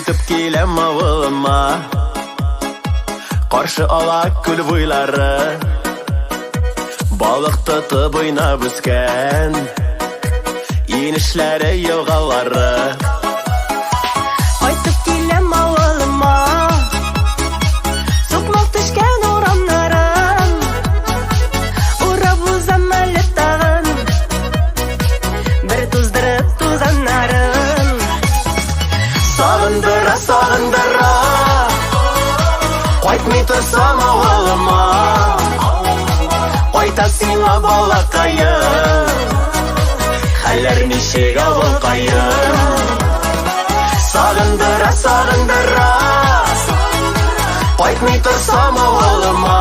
Кайтып киләм авылыма. Каршы ала күл буйлары. Балык тотып уйнап үскән Инешләре, елгалары. Кайтып киләм авылыма. Сукмак төшкән урамнарын урап узам әле тагын. Бер туздырып тузаннарын. Сагындыра, сагындыра. Кайтмый торсам авылыма. Кайта сиңа, балакаем. Хәлләр ничек, авылкаем? Сагындыра, сагындыра. Кайтмый торсам авылыма.